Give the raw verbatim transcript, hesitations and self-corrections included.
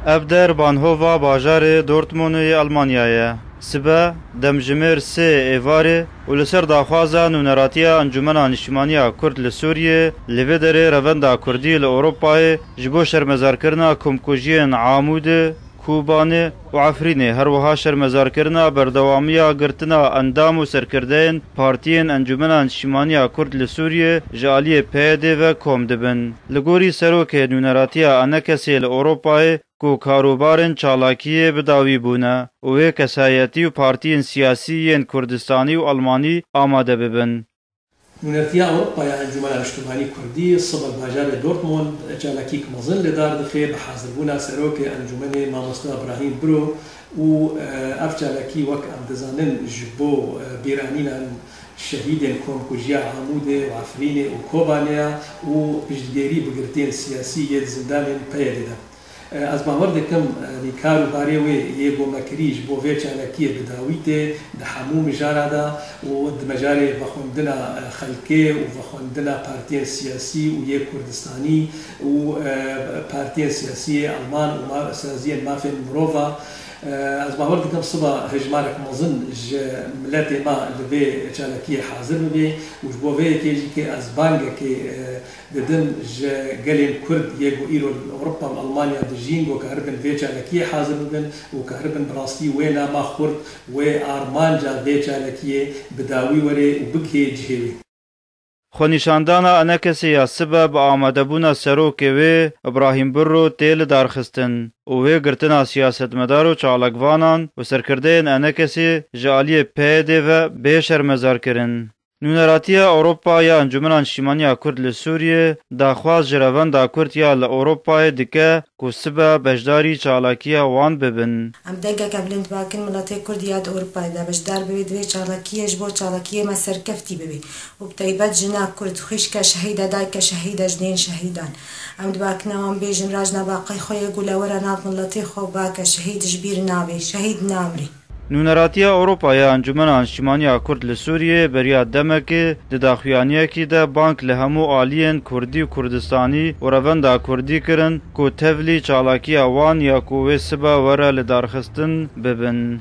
Ev der Bahnhova bajarê Dortmundê yê Almanyayê ye. Sibe, demjimêr sê êvarê û li ser daxwaza Nûneratiya Encûmena Niştîmaniya Kurd li Sûriyê, li vê derê Revenda Kurdî li Ewropayê ji bo şermezarkirina komkujiyên Amûdê, Kobanê û Efrînê, her wiha şermezarkirina berdewamiya girtina endam û serkirdeyên partiyên Encûmena Niştîmaniya Kurd li Sûriyê ji aliyê P Y D ve kom dibin. Li gorî serokê Nûneratiya ENKSê li Ewropayê, ku karûbarên çalakiyê bi dawî bûne û wê kesayetî û partiyên siyasî yên Kurdistanî û Almanî amade bibin. Nûnertiya Ewropa ya Encûmena Niştimanî Kurdî sibe li bajarê Dortmund çalakîk mezin li dar dixe bi hazirbûna serokê encûmenê mamosta Ibrahîm Biro û, e, ev çalakî wek em dizanin ji bo, e, bîranîna şehîdên komkujiya Amûdê û Efrînê û Kobanê ya û piştgêrî bi girtiyên siyasî yê di zindanên P Y D'ê de. Ez bawer dikim, e, kar û barê wê yê ku me kirî ji bo vê çalakiyê bi dawî tê di hemû mijara de û di mijarê vexwendina, e, xelkê û vexwendina partiyên siyasî û yê Kurdistanî û, e, partiyên siyasî yê Alman û ma-, saziyên mafên mirova. E, ez bawer dikim siba hejmarek mezin ji miletê me li vê çalakiyê hazir bibe û ji bo vê yekê jî ke ez bangekê, e, didim ji gelên Kurd yê ku îro li Ewropa û Almanya dijîn, ku karibin vê çalakiyê hazir bibin û karibin bi rastî wê nama xurt, wê armanca vê çalakiyê bi dawî were û bigihê cihê wê. Xwenîşandana ENKSê ya sibe bi amadebûna serokê wê Ibrahîm Birro tê lidarxistin û wê girtina siyasetmedar û çalakvanan û serkirdeyên ENKSê ji aliyê P Y D ve bê şermezarkirin. Nûneratiya Ewropa ya Encûmena Niştîmaniya Kurd li Sûriyê daxwaz ji Revenda Kurd ya li Ewropayê dike ku sibe beşdarî çalakiya wan bibin. Em dengeke bilind bakin miletê Kurd ya di Ewropayê de beşdar bibe di vê çalakiyê ji bo çalakiyê me serkeftî bibe û bi taybet jina Kurd, xwişka şehîda, dayika şehîda, jinên şehîdan. Em dibakine wan bêjin rajna baqey xwe yê ku le were nav miletê xwe bake şehîd ji bîr nabe, şehîd namre. Nûneratiya Ewropa ya Encûmena Niştîmaniya Kurd li Sûriyê beriya demekê di daxuyaniyekî de bang li hemû aliyên Kurdî û Kurdistanî û Revenda Kurdî kirin ku tevlî çalakiya wan ya ku wê sibe were lidarxistin bibin.